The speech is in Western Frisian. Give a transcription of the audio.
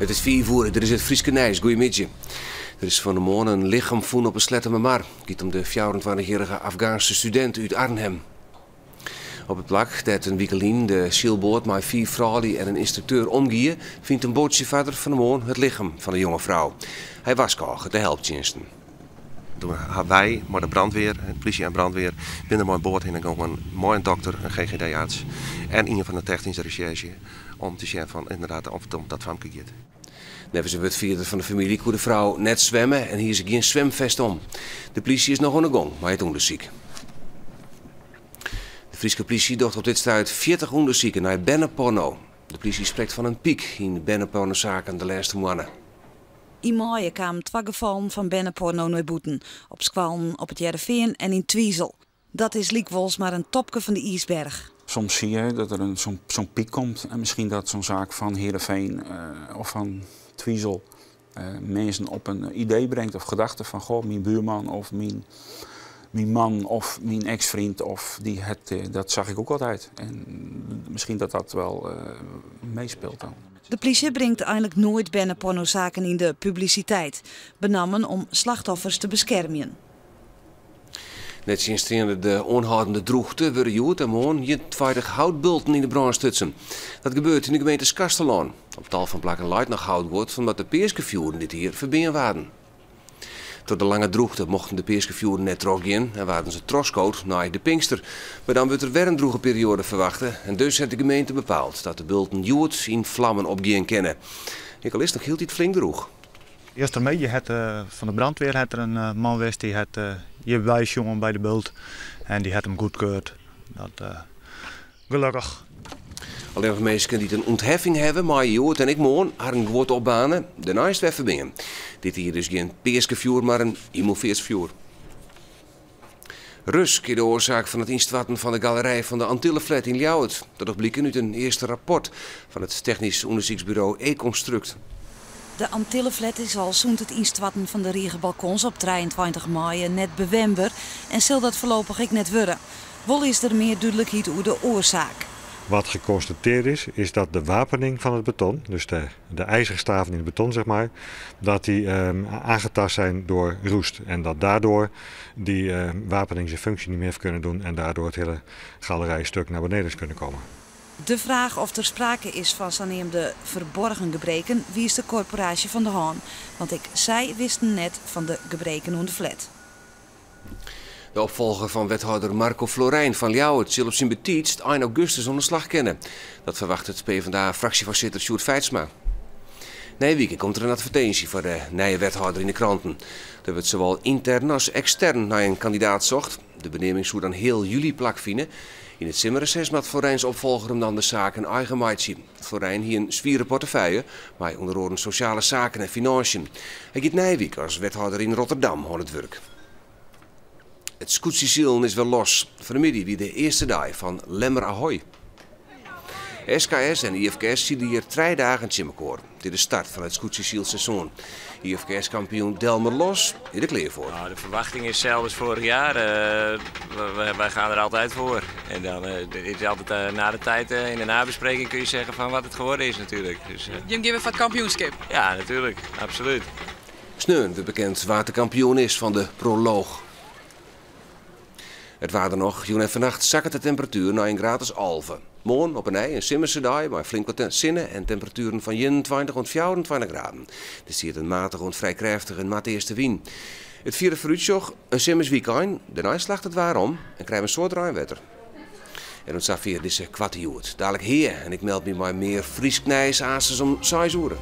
It is 5 oere, dit is it Fryske nijs. Goeiemiddei. Der is fan 'e moarn in lichem fûn op 'e Sleattemermar. It giet om de 24-jierrige Afgaanse studint út Arnhem. Op it plak dêr't in wike lyn de sylboat mei fiif froulju en in ynstrukteur omgie, fynt in boatsjefarder fan 'e moarn it lichem fan de jonge frou. Hy warskôget de helptsjinsten. Doe ha wy mei de brandweer, de plysje en brandweer, binne der mei in boat hinne gongen mei in dokter, in GGD-arts en ien fan de technyske resjerzje om te sjen fan inderdaad oft it om dat famke giet. Neffens in wurdfierder fan de famylje koe de frou net swimme en hie se gjin swimfest om. De plysje is noch oan de gong mei it ûndersyk. De Fryske plysje docht op dit stuit 40 ûndersiken nei berneporno. De plysje sprekt fan in pyk yn bernepornosaken de lêste moanne. Yn maaie kamen twa gefallen fan berneporno nei bûten, op skoallen op It Hearrenfean en yn Twizel. Dat is lykwols mar in topke fan de iisberch. Soms zie je dat der zo'n piek komt en miskien dat zo'n saak fan Heerenveen of fan Twizel minsken op in idee bringt of gedachte fan goh, myn buorman of myn man of myn ex-vriend of die het, dat zag ik ook altijd. En miskien dat dat wel meespeelt dan. De plysje bringt einlik noait bernepornosaken yn de publisiteit, benammen om slachtoffers te beskermjen. Nettsjinsteande de oanhâldende drûchte wurde hjoed en moarn 21 houtbulten yn de brân stutsen. Dat gebeurt yn de gemeente Skarsterlân. Op tal fan plakken leit noch houtguod omdat de peaskefjoeren dit jier ferbean waarden. Troch de lange drûchte mochten de peaskefjoeren net trochgean en waarden se trochskood nei de Pinkster. Mar dan wurdt der wer in drûge perioade ferwachte en dus hat de gemeente bepaald dat de bulten hjoed yn flammen opgean kinne. Ek al is it noch hieltyd flink drûch. Justermiddei hat fan de brandweer hat der in man west dy hat hjirby sjoen by de bult en dy hat him goedkeurd. Dat gelokkich. Allinnich minsken dy't in ûntheffing hawwe meie hjoed en ek moarn harren guod opbaarne, dêrneist wer ferbean. Dit jier dus gjin peaskefjoer, mar in himelfeartsfjoer. Rust is de oarsaak fan it ynstoarten fan de galerij fan de Antilleflat yn Ljouwert. Dat docht bliken út in earste rapport fan it technysk ûndersyksburo Econstruct. De Antilleflat is al sûnt it ynstoarten fan de rige balkons op 23 maaie net bewenber en sil dat foarlopich ek net wurde. Wol is der mear dúdlikheid oer de oarsaak. Wat geconstateerd is, is dat de wapening van het beton, dus de ijzerstaven in het beton, zeg maar, dat die aangetast zijn door roest. En dat daardoor die wapening zijn functie niet meer heeft kunnen doen en daardoor het hele galerijstuk naar beneden is kunnen komen. De fraach oft der sprake is fan saneamde ferburgen gebreken wiist de korporaasje fan de hân. Want ek sy wisten net fan de gebreken oan de flat. De opfolger fan wethâlder Marco Florijn fan Ljouwert sil op syn betiidst ein augustus oan de slach kinne. Dat ferwachtet PvdA-fraksjefoarsitter Sjoerd Feitsma. Nije wike komt der in advertinsje foar de nije wethâlder yn de kranten. Der wurdt sawol yntern as ekstern nei in kandidaat socht. De beneaming soe dan heal july plakfine. Yn it simmerreses moat Florijns opfolger him dan de saken eigen meitsje. Florijn hie in swiere portefeuille mei ûnder oaren sosjale saken en finânsjen. Hy giet nije wike as wethâlder yn Rotterdam oan it wurk. It skûtsjesilen is wer los. Fan 'e middei wie de earste dei fan Lemmer Ahoy. SKS en IFKS sile hjir 3 dagen tsjin mekoar. Dit is de start fan it skûtsjesylseizoen. IFKS-kampioen Delmer Los is der klear foar. Nou, de verwachting is hetzelfde als vorig jaar. Wij gaan er altijd voor. En dan is het altijd na de tijd in de nabespreking kun je zeggen van wat het geworden is natuurlijk. Dus, Jim geven foar it kampioenskip? Ja, natuurlijk. Absoluut. Sneon wurdt bekend wa't de kampioen is fan de prolooch. It waar der noch. Jûn en fannacht sakket de temperatuer nei in graad as 11. Moarn op 'e nij in simmerse dei mei flink wat sinne en temperatueren fan 21 oant 24 graden. Der stiet in matige oant frij krêftige noardeastewyn. It fierdere foarútsjoch, in simmers wykein, dêrnei slacht it waar om en krije we in soad reinwetter. En oant safier dizze koarte Hjoed. Dalik Hea en ik meld my mei mear Frysk nijs aansens om 6 oere.